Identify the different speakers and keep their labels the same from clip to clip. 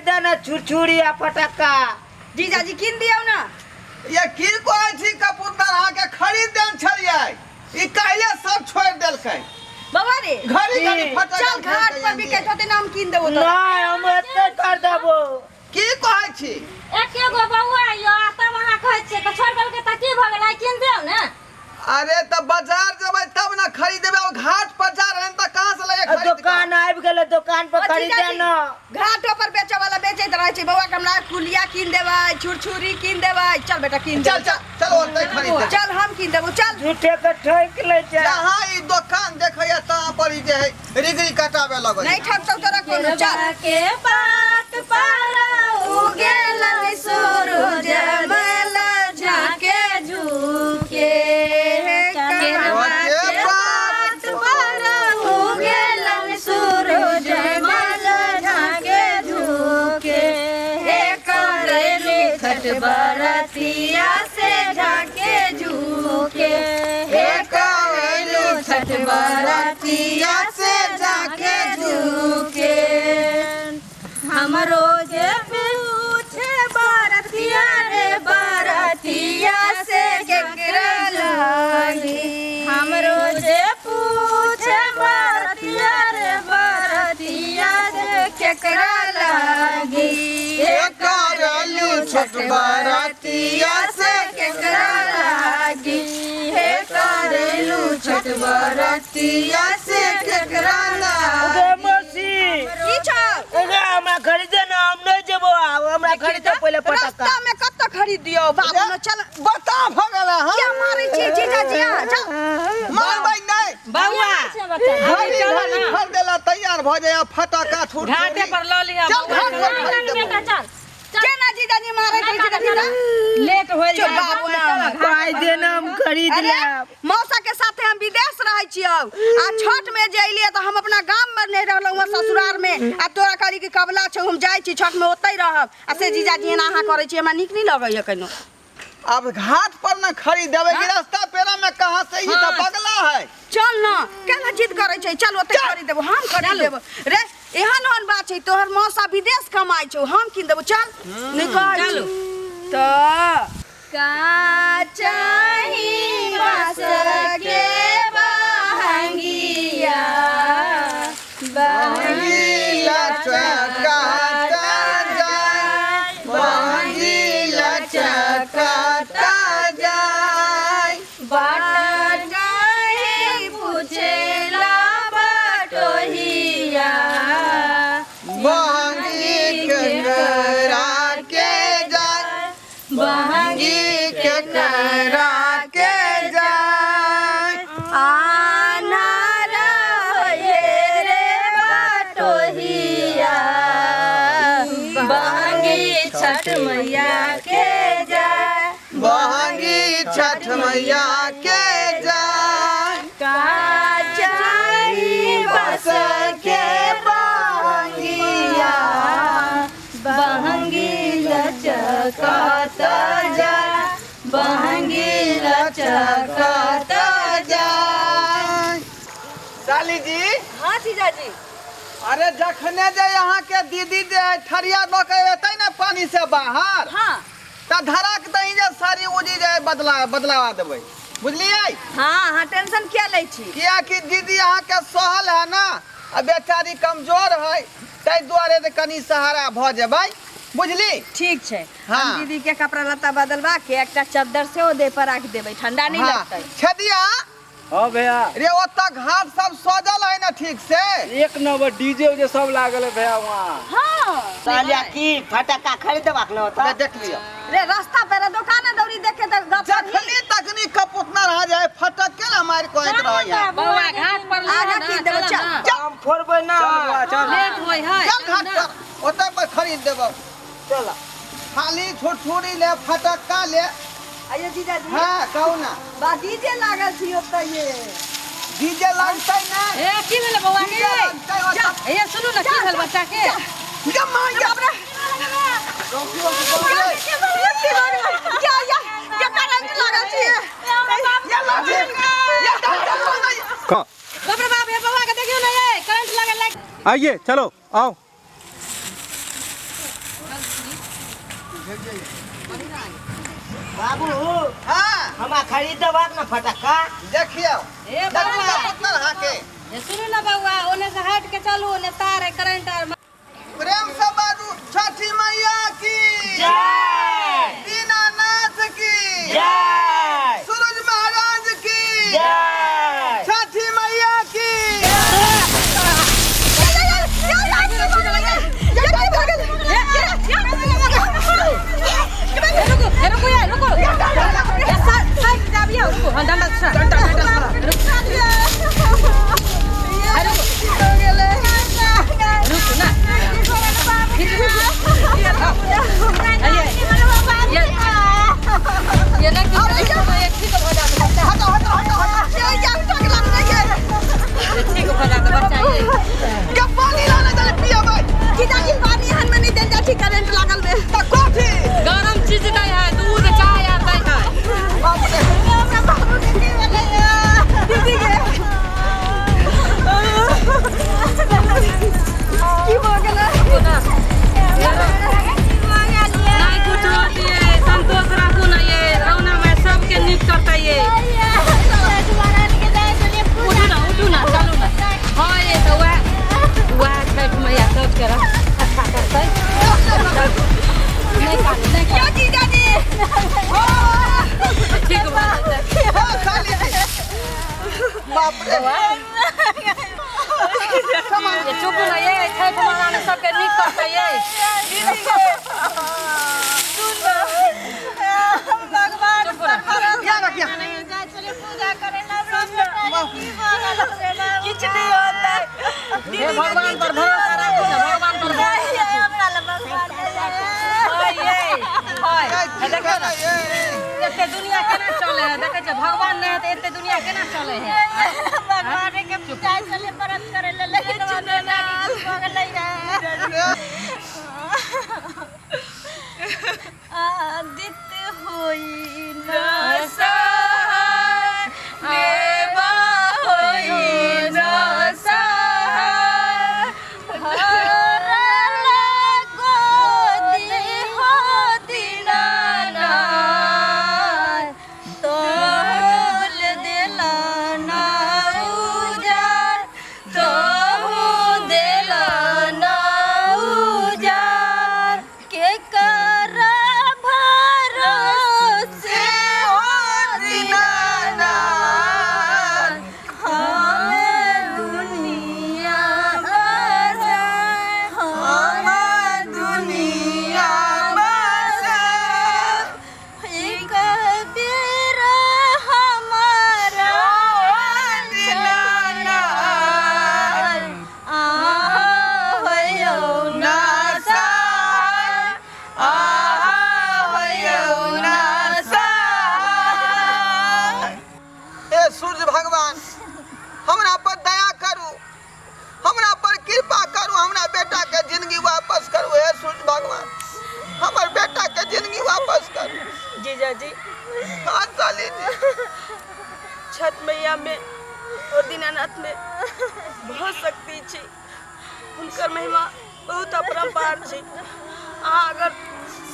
Speaker 1: खरीदे ना छुरछुरी आ फटक्का।
Speaker 2: जीजाजी कीन दियौ ना।
Speaker 3: ये की कहै छी कपूतर, अहाँके खरीद देन छलियै, ई काल्हि सब छोड़ि देलकै।
Speaker 2: बौआ रे,
Speaker 3: घड़ी घड़ी
Speaker 1: की?
Speaker 3: फटक्का
Speaker 2: चल घाट पर
Speaker 3: खरीद
Speaker 2: बिकै होतै ना, हम कीन देबो तोरा।
Speaker 1: नहीं, हम एते कर देबो।
Speaker 3: की कहै छी?
Speaker 4: एके गो बौआ यौ, आ तब अहाँ कहै छियै तऽ छोड़ि देलकै तऽ की भऽ गेलै? कीन देब ने।
Speaker 3: अरे तऽ बाजार जेबै तब ने खरीदेबै, अब घाट पर जा रहन तऽ कहाँ से लगे
Speaker 1: आ
Speaker 3: खरीद कऽ?
Speaker 1: दुकान आबि गेलै, दुकान पर
Speaker 2: ओ
Speaker 1: खरीदे
Speaker 2: जीजाजी,
Speaker 1: ना।
Speaker 2: घाटो पर बेचे वाला बेचैत रहै छै। बौआ के हमरा कुलिया कीन देबै, छुरछुरी कीन देबै। चल बेटा, कीन
Speaker 3: चल
Speaker 2: देबै।
Speaker 3: चल चल, ओतै खरीद देबै।
Speaker 2: चल, हम कीन देबो, चल।
Speaker 1: झूठे के ठोकि लै छै।
Speaker 3: जहाँ ई दोकान देखैया तहाँ पर ई जे है रिगरी कटाबे लगै।
Speaker 2: नहीं ठकतौ तोरा कोनो, चल।
Speaker 4: के पात पर उगेलन सूरज मल झाके झुके, केरवा के पात पर उगेलन सूरज मल झाके झुके, हे करेली छठ बरतिया से झाके झुके, हे करेलू छठ बरतिया से जाके झुके। हमरो जे पूछे बरतिया रे बरतिया से केकरा लागी, हमरो जे पूछे बरतिया रे बरतिया से केकरा लागी,
Speaker 3: हे करलू छठ बरतिया से
Speaker 4: केकरा लागी, हे करेलू छठ बरतिया से केकरा लागी।
Speaker 1: गे मौसी।
Speaker 2: की छौ?
Speaker 1: गे, हमरा खरीदे ना, हम नहीं जेबो आब, हमरा खरीदे पहिले पटाखा।
Speaker 2: रास्ता में कत खरीद दियौ बाबू न, चल।
Speaker 3: बता भऽ गेल हँ।
Speaker 2: क्या मारै छी जीजाजी अहाँ? चल।
Speaker 3: मारबै नहि।
Speaker 5: बौआ,
Speaker 3: घड़ी घड़ी खरीदेला तैयार भऽ जाय फटाका छुट।
Speaker 5: घाटे पर लऽ लिहऽ।
Speaker 3: चल,
Speaker 5: बौआ।
Speaker 3: घाट पर खरीद देबो।
Speaker 4: बेटा चल।
Speaker 2: केना जीजाजी मारै रहै छै देखी तऽ?
Speaker 5: लेट हो
Speaker 2: चल
Speaker 5: जाए
Speaker 2: बाबू ना।
Speaker 1: पाइ देना, हम खरीद
Speaker 2: अरे
Speaker 1: लेब।
Speaker 2: मौसा के साथे हम विदेश रहै छियौ, आ छठ में जे अयलियै तऽ हम अपना गाम में नहि रहलहुँ हँ, ससुरार में। आ तोरा कहली कि कबला छौ, हम जाइ छी, छठ में ओतहि रहब, आ से जीजाजी एना अहाँ करै छी, हमरा नीक नहि लगैए कहिनो।
Speaker 3: अब घाट पर न खरीद देबै कि रास्ता पेरा में कहाँ से? ई तऽ बगला है।
Speaker 2: चल न, केना जिद करै छै? चल, ओतहि खरीद देबो, हम खरीद देबो रे। एहन ओहन बात छै? तोहर मौसा विदेश कमाइ छौ, हम कीन देबो, चल। नहि कहै छी तऽ
Speaker 4: काचही बाँस के बहंगिया,
Speaker 3: बहंगी लचकाता जाय, बहंगी लचकाता जाय।
Speaker 4: बाट जाहे पूछेला बटोहिया,
Speaker 3: बहंगी केकरा के जाय, बहंगी केकरा के जाय।
Speaker 4: आनार हे रे बटोहिया, बहंगी छठ मैया के जाय,
Speaker 3: बहंगी छठ मैया के जाय।
Speaker 4: काचही बाँस के बहंगिया, बहंगी लचकत जाय, बहंगी लचकत जाय।
Speaker 3: साली जी।
Speaker 2: हाँ जीजाजी।
Speaker 3: अरे जखने जे यहाँ के दीदी जे थरिया दऽ के एतै ने पानी से बाहर, तऽ धराक दही जे साड़ी उजी जे बदला बदलावा देबै, बुझलियै?
Speaker 2: हाँ हाँ, टेंशन किया लै छी?
Speaker 3: कियाकि दीदी अहाँके सहल है ना, आ बेचारी कमजोर है, ताहि दुआरे जे कनि सहारा भऽ जेबै, बुझली?
Speaker 2: ठीक छै।
Speaker 3: हाँ।
Speaker 2: हम दीदी के कपड़ा लत्ता बदलवा के एकटा चद्दर सेहो देह पर राखि देबै, ठंडा नहीं लगतै।
Speaker 3: छेदिया।
Speaker 6: हाँ भैया।
Speaker 3: रे, ओतऽ घाट सब सजल है ना ठीक से?
Speaker 6: एक नंबर, डीजे उजे सब लागल है भैया वहाँ।
Speaker 1: कहलिया की फटक्का खरीदबाक न होता।
Speaker 3: रे, देख लिअ।
Speaker 2: रे, रास्ता पर दुकान दौरी देखे तऽ गप करही।
Speaker 3: जखनी तखनी कपुतना रह जाए, फटक के ना मारि कहैत रहै।
Speaker 5: बौआ, घाट पर लिहऽ
Speaker 2: आगा
Speaker 5: ना,
Speaker 2: कीन देबो,
Speaker 5: चलऽ
Speaker 2: चल।
Speaker 5: ना।
Speaker 3: चल।
Speaker 1: हम फोड़बै ना।
Speaker 6: चल बौआ, चल।
Speaker 5: लेट होइ है।
Speaker 3: चल घाट पर, ओतऽ पर खरीद देबौ।
Speaker 1: चल।
Speaker 3: खाली छुरछुरी ले, फटक्का ले।
Speaker 2: आइयो जीजाजी।
Speaker 3: हाँ, कहू ना।
Speaker 2: बा, डीजे लागल छी ओतऽ ये।
Speaker 3: डीजे लगतै ना।
Speaker 5: ए, की भेलै बौआ के?
Speaker 3: डीजे लगतै ओतऽ।
Speaker 5: ए, सुनू ने, की भेल बच्चा के?
Speaker 3: ये माँ, ये
Speaker 2: बाप रे। या या या, करंट लागल छी।
Speaker 3: ये लगे, ये डर डर लगे।
Speaker 5: बाप रे बाप, हे बौआ के देखियौ ने, ये करंट लागल लाग।
Speaker 7: आइए, चलो आओ।
Speaker 1: बाबू
Speaker 3: हाँ
Speaker 1: हमरा खरीद देबाक ना फटक्का।
Speaker 3: देखियौ
Speaker 5: ए
Speaker 3: देखू
Speaker 5: बौआ
Speaker 3: तऽ पुतना अहाँके।
Speaker 5: ए सुनू ना बौआ, ओने से हट के चलू, ओने तार है करंट आर।
Speaker 3: प्रेम से बाजू छठी मैया की
Speaker 1: जय।
Speaker 3: दीनानाथ की
Speaker 1: जय।
Speaker 3: सूरज महाराज की
Speaker 1: जय।
Speaker 3: छठी मैया की।
Speaker 5: रुको रुको यार, रुको। ए साइड जाबियो, रुको। हां डंडा से डंडा रुको ना। ये ना कि ये ठीक हो जात,
Speaker 3: हटो हटो हटो हटो।
Speaker 5: ठीक हो जात बच्चा ये।
Speaker 3: के पानी लाने चले पियबै।
Speaker 2: जीजाजी पानी हन में नहीं देल जाइ छै, करेंट लागल में।
Speaker 3: तऽ कथी
Speaker 5: गरम चीज दै है, दूध चाय आर दै है।
Speaker 3: बाप रे।
Speaker 2: हमरा बाबू के की भेलै? दीदी के की भऽ गेलै?
Speaker 5: नहीं कुछ होती है, संतोष राखू ना, ये रौना में सबके नीक करता ये। उठू ना, उठू ना, चलू ना। हाँ ये तो वह वह छठ मैया सबके अच्छा करतै। नहीं कानू, नहीं कानू।
Speaker 2: जीजाजी
Speaker 5: ठीक भऽ जेतै।
Speaker 3: हाँ, साली जी। बाप रे।
Speaker 5: ये चुप ना, ये छठ महारानी सबके नीक करतै ये। चुप ना।
Speaker 3: या रखिया।
Speaker 1: किछु नहीं होता।
Speaker 5: हे भगवान पर भरोसा राखू ना, भगवान पर भरोसा राखू। हाँ ये हाँ
Speaker 3: ये
Speaker 5: देखो ना,
Speaker 3: ये
Speaker 5: एते दुनिया केना चले है, देखै छै भगवान नहि है तऽ एते दुनिया केना चले है।
Speaker 4: आदित्य होई ना सहाय, देवा होई ना सहाय, हरल गोदी हो दीनानाथ, तोल देला ना उजार, तोहू देला ना उजार, के कर भरोसे हो दीनानाथ, हम दुनिया बसे, हम दुनिया बसे, एक बेर हमारा दीनानाथ, आहो ना सहाय, आहो ना सहाय।
Speaker 3: हे सूर्य भगवान, हमरा पर दया करू, हमरा पर कृपा करू, हमरा बेटा के जिंदगी वापस करू। हे सूर्य भगवान, हमर बेटा के जिंदगी वापस करू।
Speaker 1: जीजाजी।
Speaker 3: हाँ साली जी।
Speaker 1: छठ मैया में और दीनानाथ में बहुत शक्ति छै, हुनकर महिमा बहुत अपरम्पार छै। अहाँ अगर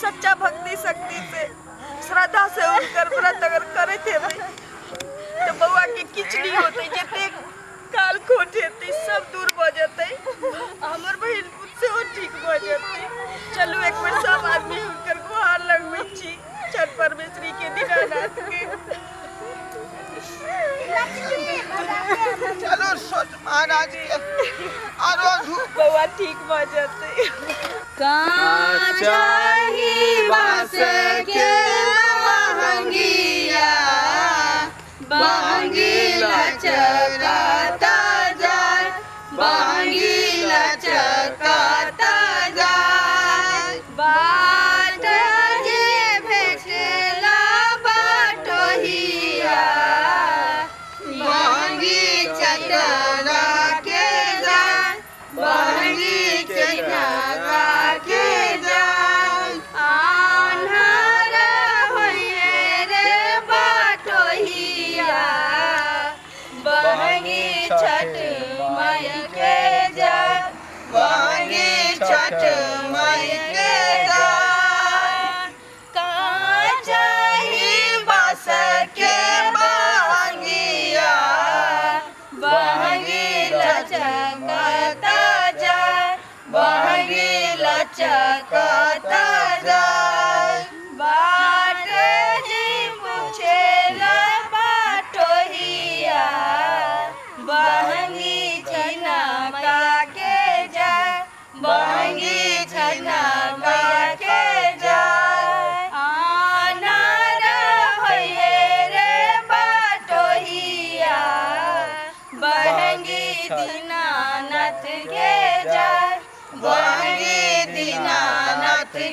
Speaker 1: सच्चा भक्ति शक्ति से श्रद्धा से हुनकर व्रत अगर करैत हेबै तऽ बौआ के किछु नहि होतै, जतेक काल खोट हेतै सब दूर भऽ जेतै, हमर बहिन पुत सेहो ठीक भऽ जेतै। चलू एक बेर सब आदमी हुनकर गुहार लगबै छी छठ परमेश्वरी के, दीनानाथ के।
Speaker 3: चलो सूर्य महाराज के आरो धूप।
Speaker 1: बौआ ठीक भऽ जेतै।
Speaker 2: चाही बाँस के बहंगिया, बहंगी लचकाता जाय, बहंगी लचकाता जाय, बाट जे भेटला बटोहिया, बहंगी चटरा के जाय, बहंगी चटरा के जाय, आन्हर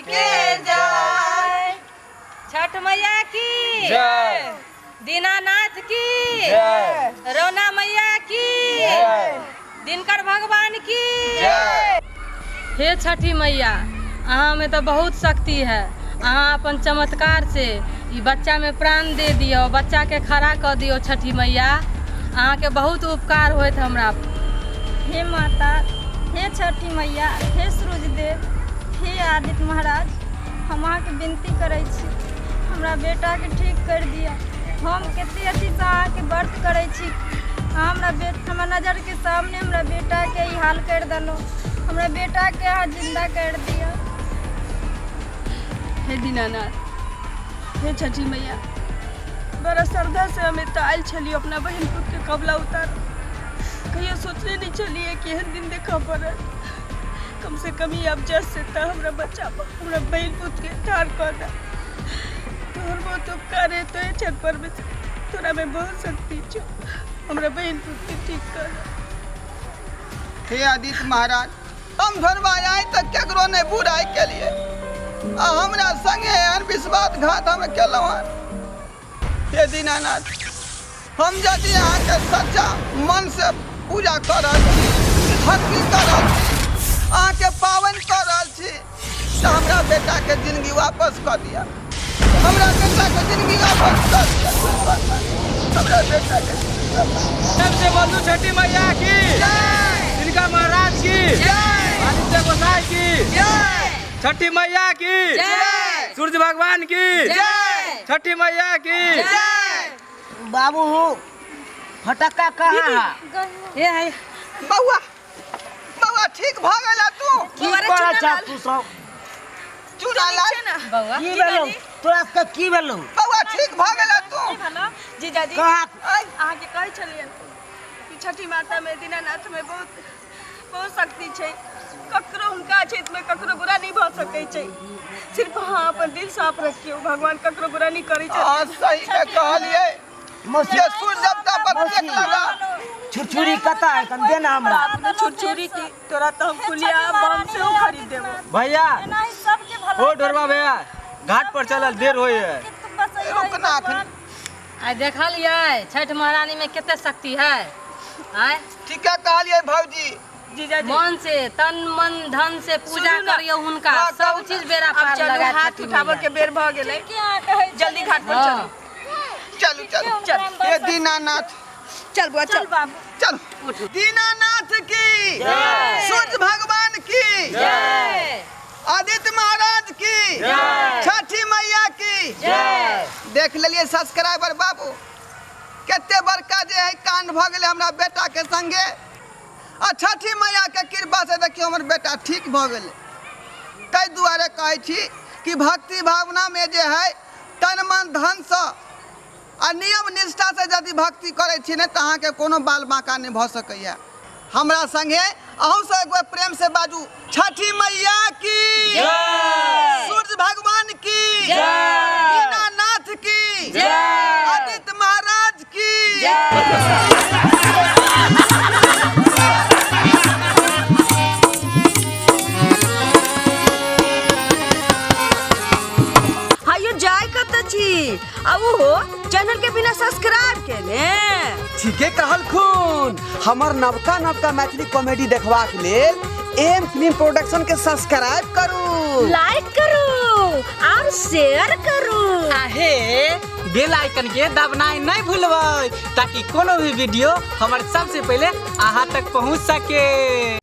Speaker 1: के जय।
Speaker 5: छठ मैया की
Speaker 6: जय।
Speaker 5: दीनानाथ की
Speaker 6: जय।
Speaker 5: रौना मैया की
Speaker 6: जय।
Speaker 5: दिनकर भगवान की
Speaker 6: जय।
Speaker 5: हे छठी मैया, अहाँ में तऽ बहुत शक्ति है। अहाँ अपन चमत्कार से ई बच्चा में प्राण दे दियौ, बच्चा के खड़ा कऽ दियौ। छठी मैया, अहाँके बहुत उपकार होइत हमरा।
Speaker 4: हे माता, हे छठी मैया, हे सूरजदेव, हे आदित्य महाराज, हम अहाँके विनती करै छी, हमरा बेटाके ठीक करि दिअ। हम कते अथीसँ अहाँके व्रत करै छी, अहाँ हमरा बे हमरा नजरके सामने हमरा बेटाके ई हाल करि देलहुँ। हमरा बेटाके अहाँ जिन्दा करि दिअ।
Speaker 1: हे दीनानाथ, हे छठी मैया, बड़ा श्रद्धा से हम एतऽ आयल छलियै अपना बहिन पुत के कबला उतार। कहियो सोचने नहीं छलियै कि एहन दिन देखऽ पड़त। कम से कम ई अबजस से तऽ हमरा बच्चा, हमरा बहिन पुत के ठाढ़ कऽ दे। तोहर बहुत उपकार हेतौ हे छठ परमेश्वर, तोरा में बहुत शक्ति छौ, हमरा बहिन पुत के ठीक कर दे।
Speaker 3: हे आदित्य महाराज, हम घरवा आइ तक केकरो नहि बुराइ केलिए आ हमरा संगे एहन विश्वासघात हम केलहुँ हन। हे दीनानाथ, हम यदि अहाँके सच्चा मन से पूजा कऽ रहल छी, भक्ति कऽ रहल छी, अहाँके पाबनि कऽ रहल छी, तऽ हमरा बेटाके जिंदगी वापस कऽ दिअ। हमरा बेटाके जिंदगी वापस कऽ दिअ। हमरा बेटाके जिंदगी वापस।
Speaker 6: सबसे बंधु छठी मैया की
Speaker 3: जय।
Speaker 6: तिनका महाराज की
Speaker 3: जय।
Speaker 6: आदित्य गोसाई की
Speaker 3: जय।
Speaker 6: छठी मैया की
Speaker 3: जय।
Speaker 6: सूर्य भगवान की
Speaker 3: जय।
Speaker 6: छठी मैया की
Speaker 3: जय।
Speaker 7: बाबू, फटक्का कहाँ है?
Speaker 5: हे है।
Speaker 3: बौआ, बौआ, ठीक भऽ गेला तू?
Speaker 7: की करै छह तू सब?
Speaker 3: चूना लाल।
Speaker 5: बौआ।
Speaker 7: की भेलौ तोरा सबके? की भेलौ?
Speaker 3: बौआ, ठीक भऽ गेला तू?
Speaker 1: जीजाजी।
Speaker 7: कहाँ?
Speaker 1: अहाँके कहै छलियनि कि छठी माता में, दीनानाथ में बहुत बहुत शक्ति छै। ककरो हुनका अछैतमे ककरो बुरा नहि भऽ सकै छै। सिर्फ अहाँ अपन दिल साफ रखियौ, भगवान ककरो बुरा नहि करै छै।
Speaker 3: अहाँ सही में कहलियै।
Speaker 7: मौसी।
Speaker 3: जे सूर्य देवता पर टेक लगा।
Speaker 7: छुरछुरी कतऽ है? कन दे ना हमरा।
Speaker 1: बाप रे, छुरछुरी की तोरा तऽ हम पुलिया बम सेहो खरीद देबो।
Speaker 6: भैया।
Speaker 4: एनाही सबके भलाई।
Speaker 6: ओ ढोरबा भैया, घाट पर चलल, देर होय है।
Speaker 3: रुक ना अखन।
Speaker 5: आइ देखलियै छठि महारानी में कते शक्ति है आय?
Speaker 3: ठीके कहलियै भौजी।
Speaker 1: जीजाजी।
Speaker 5: मन से, तन मन धन से पूजा
Speaker 1: सुनू ना।
Speaker 5: करियौ हुनका।
Speaker 3: हाँ,
Speaker 5: सब
Speaker 3: कहू ना।
Speaker 5: चीज बेड़ा
Speaker 1: आब
Speaker 5: पार
Speaker 1: चलू,
Speaker 5: लगा
Speaker 1: हाथ
Speaker 5: छठी
Speaker 1: उठाबऽ
Speaker 5: मैया।
Speaker 1: के बेर भऽ गेलै, जल्दी घाट पर
Speaker 5: हाँ।
Speaker 1: चलू।
Speaker 3: चलू चलू।
Speaker 1: चल।
Speaker 3: हे दीनानाथ।
Speaker 1: चल बुआ, चल।
Speaker 4: बाबू।
Speaker 3: चल। दीनानाथ की, सूर्य भगवान की, आदित्य महाराज की, छठी मैया की। देख लेलियै सब्सक्राइबर बाबू, कते बड़का जे है कांड भऽ गेलै हमरा बेटा के संगे, आ छठी मैया के कृपा से देखियौ हमर बेटा ठीक भऽ गेलै। ताहि दुआरे कहै छी कि भक्ति भावनामे जे है तन मन धनसँ आ नियम निष्ठासँ यदि भक्ति करै छी ने, तऽ अहाँके कोनो बाल बाँका नहि भऽ सकैए। हमरा संगे अहूँ सब एक बेर प्रेम से बाजू, छठी मैया की, सूर्य भगवान की, दीनानाथ की, आदित्य महाराज की।
Speaker 2: हायो, जाय कतऽ छी आ ओहो चैनल के बिना सब्सक्राइब केने?
Speaker 8: ठीके कहलखुन। हमर नवका नवका मैथिली कॉमेडी देखबाक लेल एम फिल्म प्रोडक्शन के सब्सक्राइब करू,
Speaker 4: लाइक करू और शेयर करू।
Speaker 9: आ हे, बेल आइकन के दबनाइ नहि भूलबै, ताकि कोनो भी वीडियो हमर सबसे पहिले अहाँ तक पहुँच सके।